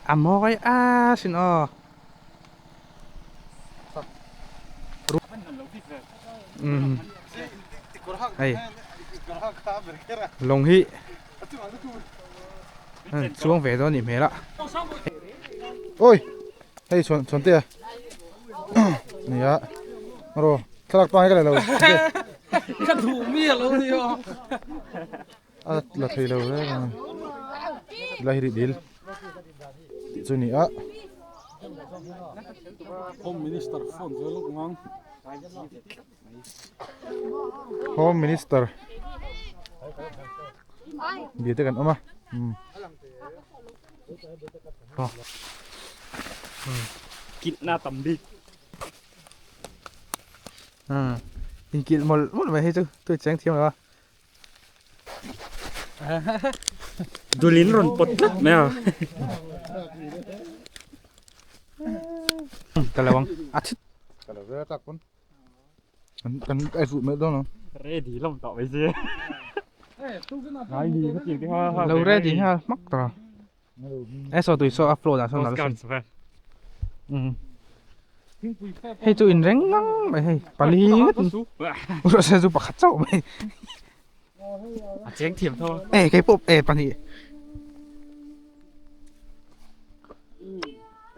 A mawi a sin aw. Hei lawng hi chuang ve dawn a nih hmel a. Oi hei chhuan chhuan te a nia ro thlalak pa hi ka la lo ka duh mi alo ni aw a la thei lo reng a la hi dil tih chu ni a home minister phone vel lawk ngang home minister bia te kan awm a Kilhna tam bik. Inkilh mawlh mawlh mai hei chu tui cheng thiam lo a. Dulin rawn pawt tlat mai a. Ka lo ang a chhit. Ka lo ve tak pawn. Kan kan ai fuh mai dawn lo. Ready lam tawh mai si. Ngai ni ka tiang te ha ha. Lo ready ha hmak ta. E saw tui saw a flow dan saw nal sin. Hei chu in reng ngang mai hei pali ngawt in rawh se chu pakhat chauh mai. A cheng thiam tho. E kei pawh e pahnih.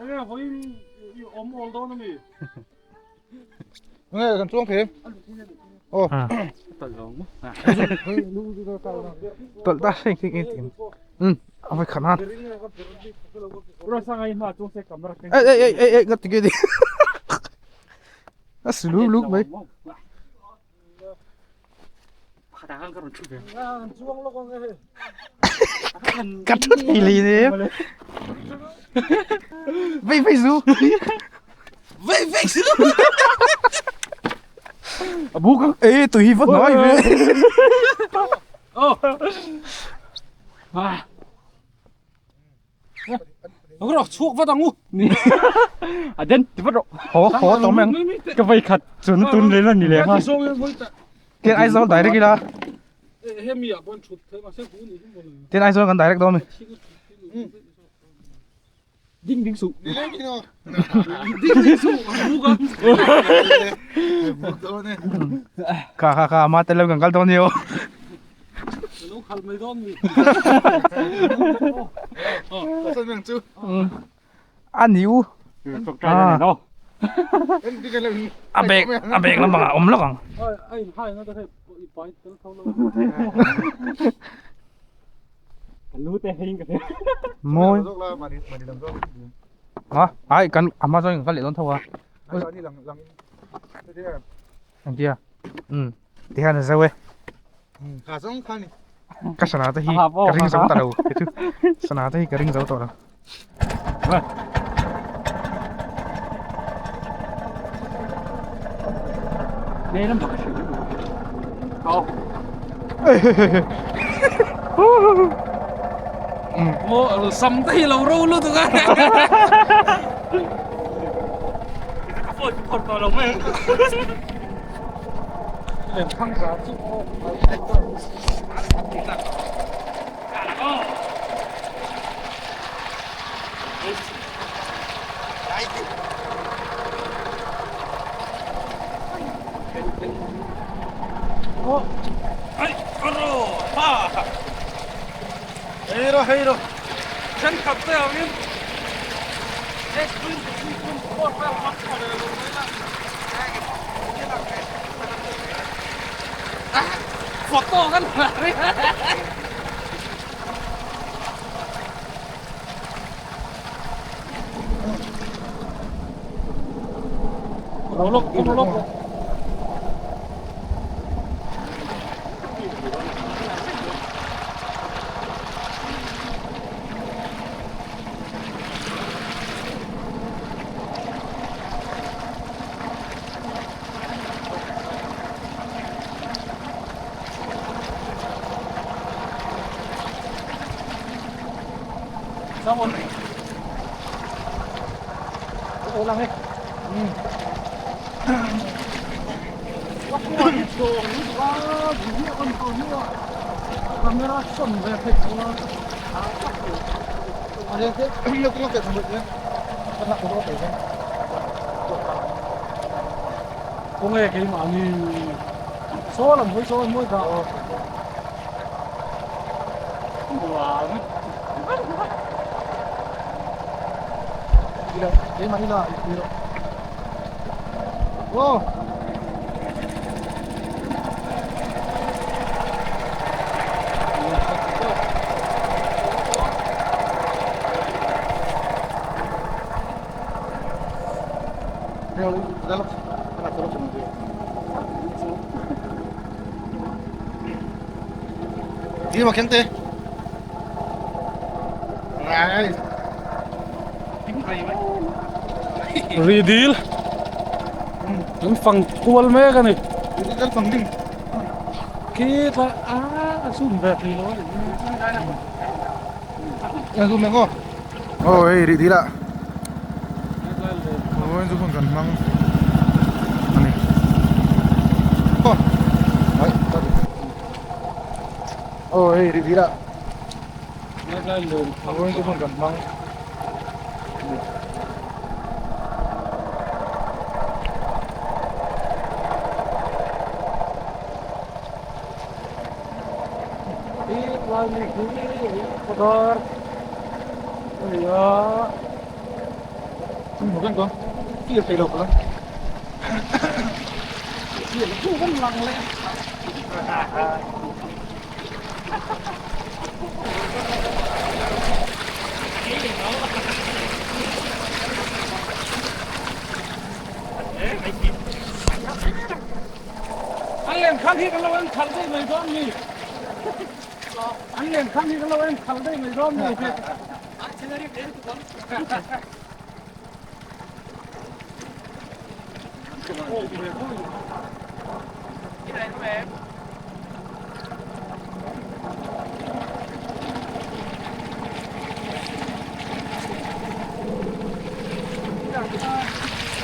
Enge vawiin i awm awl dawn ami? Nge kan chuang thei. Aw. Tawlh ta heng heng eng tin. Um a vai khat han. Ei ei ei ei ei ngat ti ni. A si luk luk mai. Ka thu thei lei ne. Vei vei zu. Vei vei zu. A bu ka e tui hi va noi ve. Oh. Rawh chhuak vat ang u. A den ti vat rawh. Haw haw tawm ang. Ka vai khat chun tun rel a ni leh ha. Tin Aizawl direct ila. Tin Aizawl kan direct dawn mi. Ding ding suh. Ding ding suh. Kha kha kha ama tel lo kan kal dawn ni aw. Lo khal mai dawn mi. A ni u. A bag a bag lampang ah a awm lawk ang. Mawi. Ha ai kan a hma zawng in kan kal leh dawn tho a. Engtia umm ti hian a zo e. Ka sana te hi ka ring zo ta lo kei chu sana te hi ka ring zo tawh lo. Sam te hi lo ro lutuk a. Thenkhat te angin Photo kan la ri. Rolok, rolok. Camera son ve thei Kawng e keimahni saw lam hawi saw mawi dah Ri dil an fang kual mek a ni khi tlai a a zoom ve thei lo a ni. Aw hei rih dil ah aw chu hun kan hmang a ni aw hei rih dil ah aw chu hun kan hmang An len khan hi kan lo en khalh daih mai dawn ni. An len khan hi kan lo en khalh daih mai dawn ni.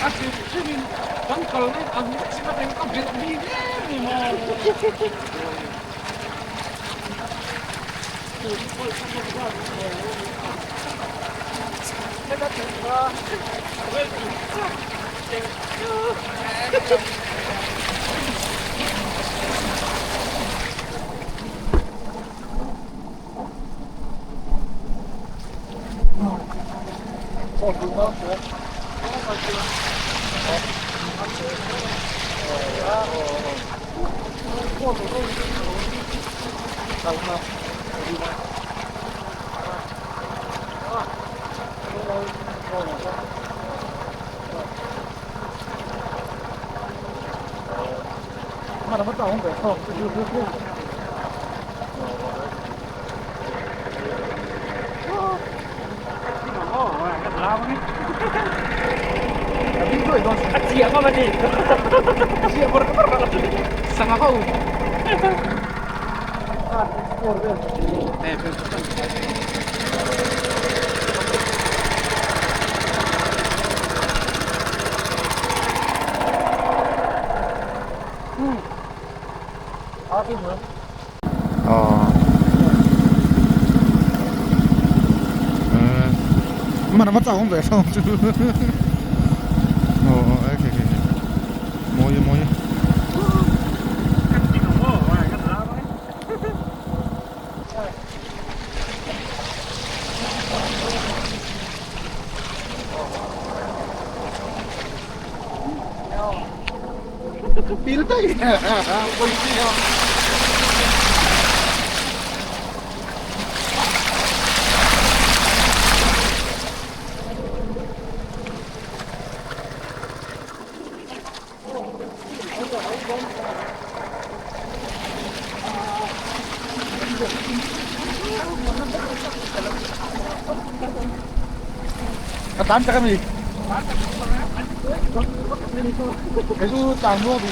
A hrim hrimin kan kalna ang a belh bik em em a. Mana ma chau ve sao chu. Ồ ok ok. Mawi mawi. A tan chak ami. Cái chu tàng mua thì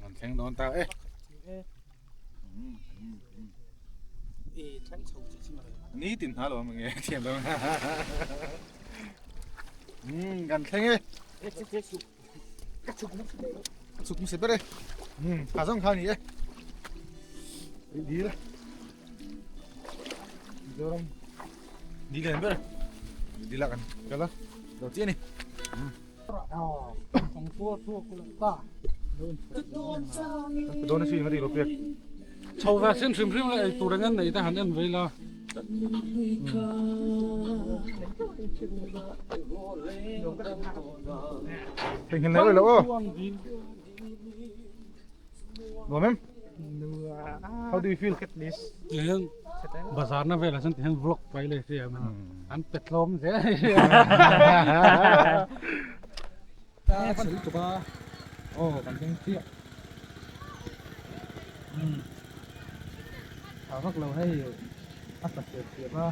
Kan thleng dawn ta e. Ni tin hna lo ang nge thiam lo. Kan thleng e. Ka chhuk hmasa ber e. Kha zawng kha a ni e. Dil. Mizoram dil lian ber. Dil ah kan kal a. Lo chiah a ni. Dawn a si ngati lo pek. Chho ve sin hrim hrim la ei tur eng an nei te han en vei la. Theihnghilh nei lo aw. Nuam em? How do you feel? Tihian bazar na velah chuan tihian vlog pai leh si a an pe tlawm zel. Aw kan thleng chiah. Tha vak lo hei a tla siam siam a.